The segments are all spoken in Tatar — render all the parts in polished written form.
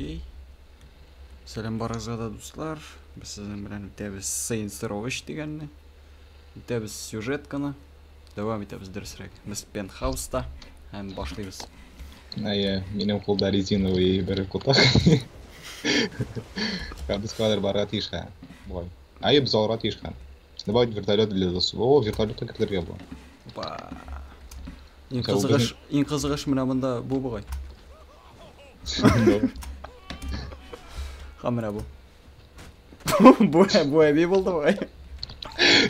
Окей. Сәлам барыгызга да, дуслар. Без сезнең белән үтәбез Saints Row 3 дигәнне. Үтәбез сюжетканы. Дәвам итәбез дөресрәк. Без пентхауста һәм башлыйбыз. Әйе, минем кулда резиновый бер кутак. Һәм без кадәр барырга тиеш хә. Бугай. Әйе, без алырга тиеш хә. Добавить вертолет для доступа. О, вертолетка кертергә була. Опа. Иң Һә, ул кызыгыш, безнең- иң кызыгыш менә монда бу бугай. Һәм менә бу. Бу әби булды бугай.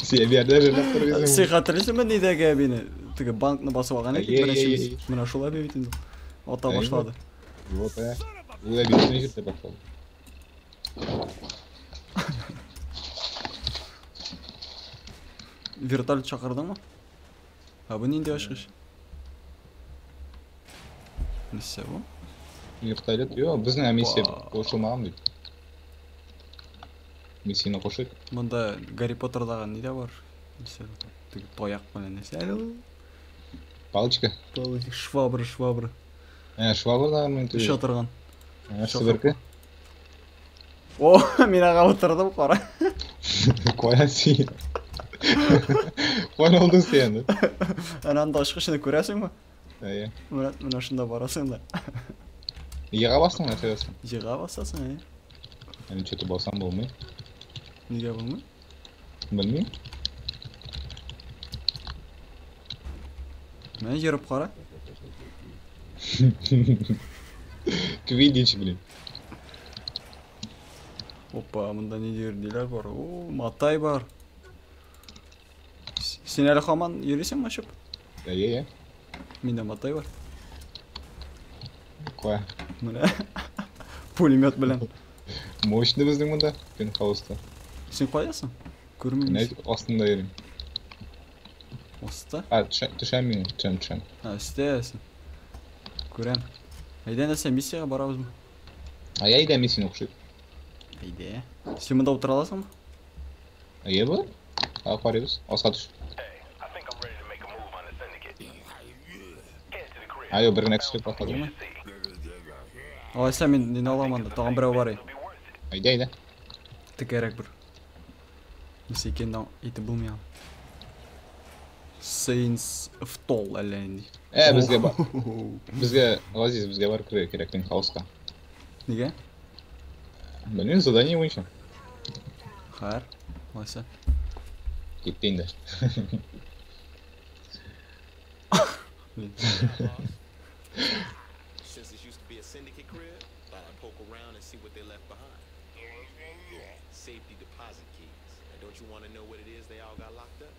Син әбиләрдә җырлап торгансың. Син хәтерлисеңме нидәге әбине? Теге банкны басып алган идек Әйе, беренче әйе, без. әйе. Менә шул әби бит инде. Ата Әйе. башлады. Вот, ә. Ул әби бөтен җирдә башлады. Вертолет чакырдыңмы? Ә бу нинди ачкыч? Нәрсә бу? Вертолет, юк, безнең миссия Опа. кушылмаган бит. Миссияне кушыйк. Монда Гарри Поттердагы ни дә бар? Нәрсә бу? Теге таяк белән нәрсә әле ул? Палочка. Палочка, швабра, швабра. Ә, швабра да мин Оча торган. Ә, себерке. О, мин аңа утырдым, кара. Кая син? Каян алдың син аны? Әнә анда ачкычны күрәсеңме? Әйе. Менә менә шунда барасың да. Ега бастың, нәрсә басың? Җыга басасың, әйе. Әле что-то басам булмый. Нигә булмый? Белмим. Менә йөреп кара. Квиддич, блин. Опа, монда ниндидер ниләр бар? О, матай бар. Син әле һаман йөрисеңме очып? Әйе, әйе. Миндә матай бар. Кая? Менә. Пулемет белән. Мощный безнең монда, пентхауста. Син каясың? Күрмим. Менә астында йөрим. Аста? А, төшәм мин, төшәм, төшәм. А, өстәсең. Күрәм. Әйдә нәрсә, миссиягә барабызмы? Әйе, әйдә миссияне кушыйк. Әйдә. Син монда утыра аласыңмы? Әйе, бар. А, карыйбыз. Аска төш. Ай, бер генә кеше патлады. Булмый. Алайса мин нин алам анда, тагын берәү бар. Әйдә, әйдә. Текәрәк бер. Нәрсә икәнен әйтеп булмый аны. Saints of Toll әллә нинди. Ә, безгә бар. Безгә, Газиз, безгә барып керергә кирәк пентхауска. Нигә? Белмим, задание буенча. Хәер, алайса. Китте инде. Блин. Since this used to be a syndicate crib, thought I'd poke around and see what they left behind. Safety deposit keys. Now, don't you want to know what it is they all got locked up?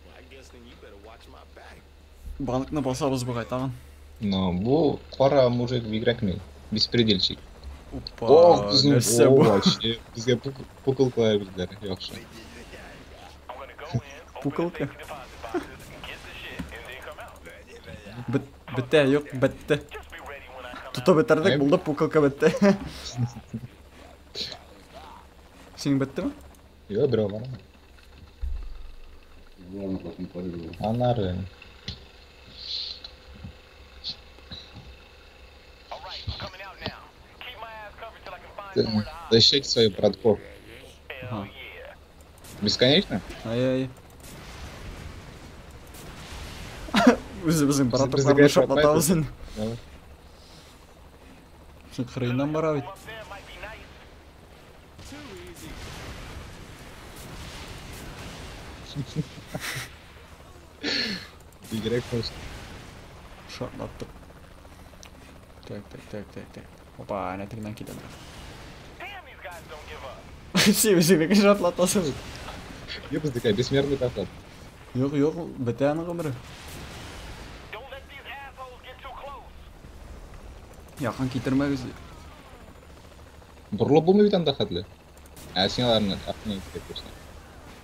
Well, I guess then you better watch my back. Банкны басабыз бугай тагын. Но бу кара мужик бигрәк ни? Беспредельщик. Опа, Ох, безнең нәрсә о, бу? вообще, безгә пукалкалар бирделәр, яхшы. Пукалка. Бит, бетте, юк, бетте. Тотып бетердек, Әй. булды, пукалка бетте. Синең беттеме? Юк, берәү бар. Аннары. Защищайте своих братков. Ага. Бесконечно? Ай-ай. Үзебезнең братокларны Безгә шартлатабыз инде. Давай. Син кырыеннан бара бит. Бигрәк просто. Шартлаттык. Так, так, так, так, так. Опа, әнә тегеннән килә берәү. Син үзеңнеке шартлатасың бит. Юк, безнеке бессмертный поход. Юк, юк, бетә аның гомере. Якын китермәгез. Борылып булмый бит анда хәтле. Ә син аларны артына китеп күрсәң.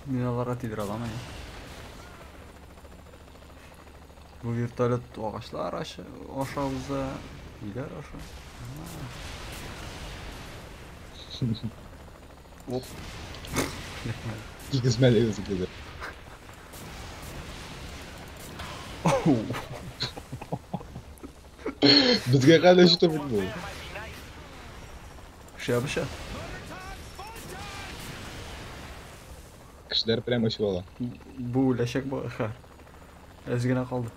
Мин аларга тидерә алам, әйе. Бу вертолет агачлар аша, аша уза, өйләр аша. Оп. Кигезмәле үзе килде. Безгә хәле җитеп бит бу. Шәп. Кешеләр прямо очып ала. Бу үләчәк бу. Ха. Әз генә калды.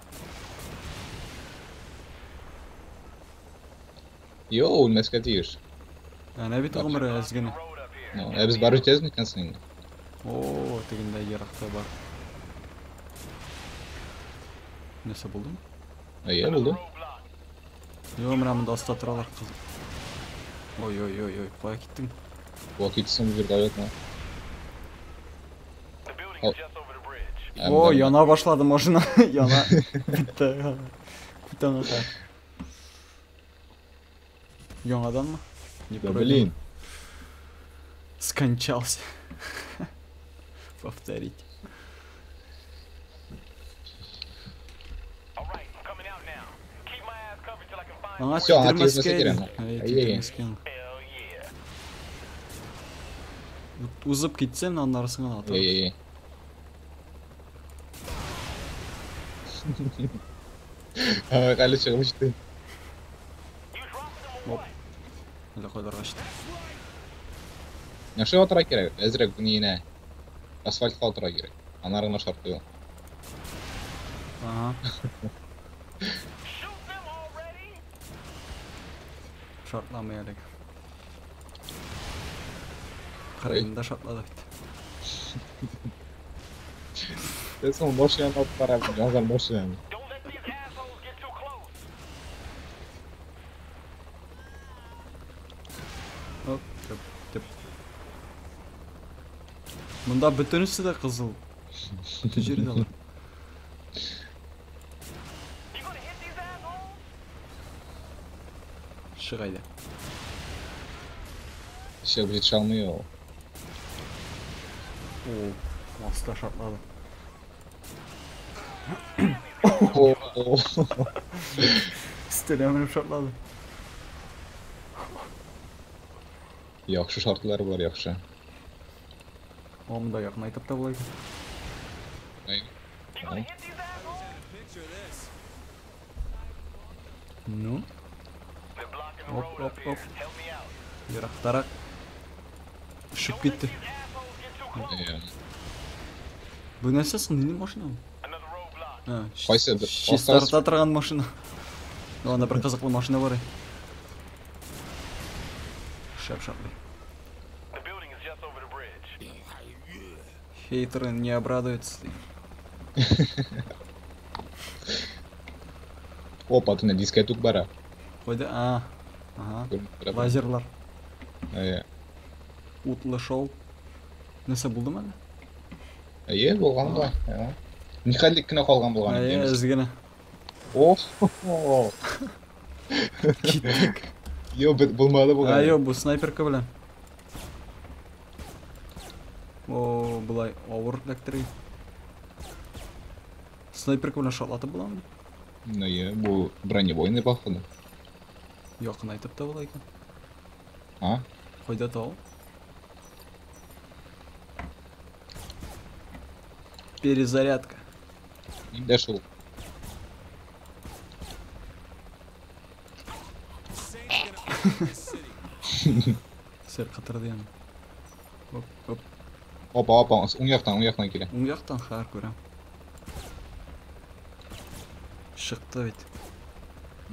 Йо, үлмәскә тиеш. Әнә бит гомере әз генә. Ну, ә без барып җитәбез микән соң инде? О, тегендә еракта бар. Нәрсә булдымы? Әйе, булды. Йо, менә монда аста торалар кыз. Ой, ой, ой, ой, кая киттең? Бу китсен вертолетны. О, яна башлады машина. Яна. Битте. Күтән ата. Яңаданмы? Не Да пройдено. блин. Скончался. Повторить. Аңа Всё, аңа тидермәскә тидермәскә иде. кирәк. Әй, Әйе. тидермәскә. Узып китсен, аннарысын гына атарбыз. Әйе. Әле чыгып җитте. Оп. Әллә кайларга очты. Нәрсә атырга кирәк? Әзрәк ниенә. Асфальтка атырга кирәк. Аннары гына шартлый ул. Ага. Шартламый әлегә. Кырыенда шартлады бит. Соң машинаны алып бара, янган машинаны. Оп, төп, төп. Монда бөтенесе дә кызыл. Бөтен җирдә алар. Чык әйдә. Чыгып җитешә алмый ул. О, аста шартлады. О, Өстенә менеп шартлады. Яхшы шартлар бар, яхшы. О, монда якынайтып та була икән. Әй. Ну? Оп, оп, оп. Ерактарак. Очып китте. Әйе. Бу нәрсә соң? Нинди машина бу? А, Кайсы? Чистарта торган машина. Ну, анда бер кызыклы машина бар. Шәп шартлый. Хейтеры не обрадуются. Опа, төнлә дискәтүк бара. Кайда? А. Ага. Күренеп тора. Лазерлар. Әйе. Утлы шоу. Нәрсә булдымы әллә? Әйе, булган да. Әйе. Нихәллек кенә калган булган Әйе, инде. әз генә. О! Киттек. Йо, бит булмады А, бугай. йо, бу снайперка белән. О, болай авыр эләктерә. Снайперка белән шартлатып буламы? Әйе, бу бронебойный походу. Якынайтып та була икән. А? Кайда тау? Перезарядка. Инде шул. Сәл катырды яны. Оп, оп. Опа, опа, уң яктан, уң яктан килә. Уң яктан хәр күрәм. Чыкты бит.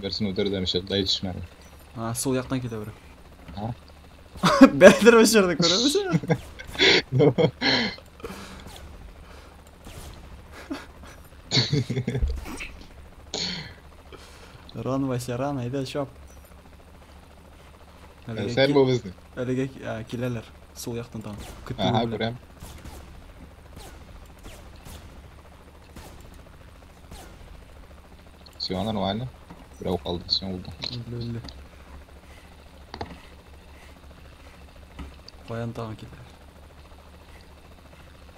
Берсен үтердем, чыкты, җитешмәде. А, сул яктан килә берәү. А? Бәрдер очырды, күрәмсең? Ран, Вася, ран, әйдә, чап. Әлегә Сәл бу безнең. Әлегә киләләр. Сул яктан тагын. Көтү Ага, белән. күрәм. Все нормально. Берәү калды, все булды. Үлде, үлде. Каян тагын киләләр?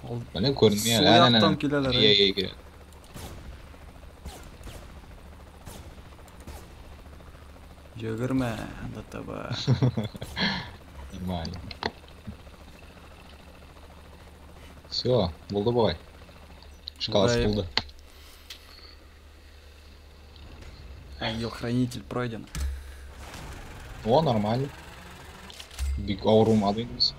Ал Менә күренми Сул әле. Әнә, яктан әнә. киләләр, Әйе, әйе. әйе, килә. Йөгермә, анда таба. Нормально. Все, булды бугай. Шкаласы Бугай. булды. Ангел-хранитель пройден. О, нормально. Бик авыр булмады инде без.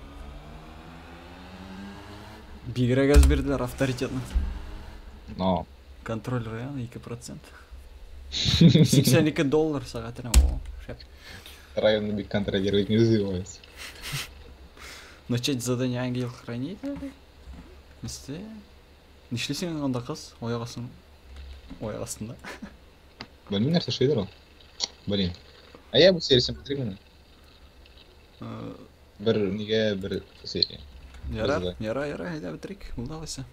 Бигрәк әз бирделәр авторитетны. Но. Контроль района 2%. 82 доллар сәгатенә. О, шәп. Районны бик контролировать не развивается. Начать задание ангел-хранителя? Нисте? Нишлисең анда кыз? Аяк астын. Аяк астында. Белмим нәрсә эшлидер ул. Блин. А я бу сериясен бетерим инде. Э, Бер нигә бер серия. Ярар, Без ярар, ярар, әйдә бетерик. Булды алайса.